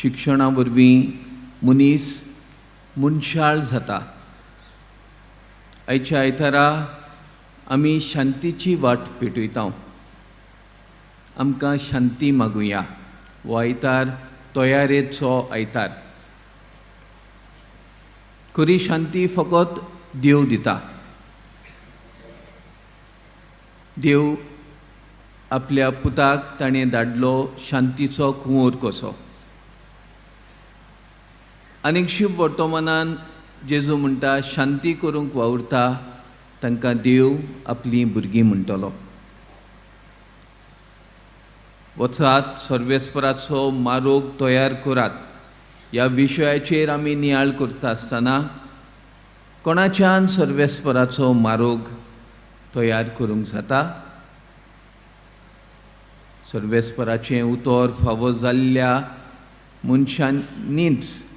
शिक्षणा वरवीं मनीस मनशाळ जाता. आयच्या आयतारा आमी शांतीची वाट पेटयता. आमकां शांती मागुया. हो आयतार तयारेचो आयतार. खरी शांती फकत देव दिता. देव आपल्या पुताक ताणें धाडलो शांतीचो कुंवर कसो. आनीक शुभ वर्तमानान जेजू म्हणटा, शांती करूंक वावुरता तांकां देव आपलीं भुरगीं म्हणटलो. वचात, सर्वेस्पराचो मारोग तयार करात ह्या विशयाचेर आमी नियाळ करता आसतना कोणाच्यान सर्वेस्पराचो मारोग तयार करूंक जाता? सर्वेस्पराचें उतर फावो जाल्ल्या मनशांनीच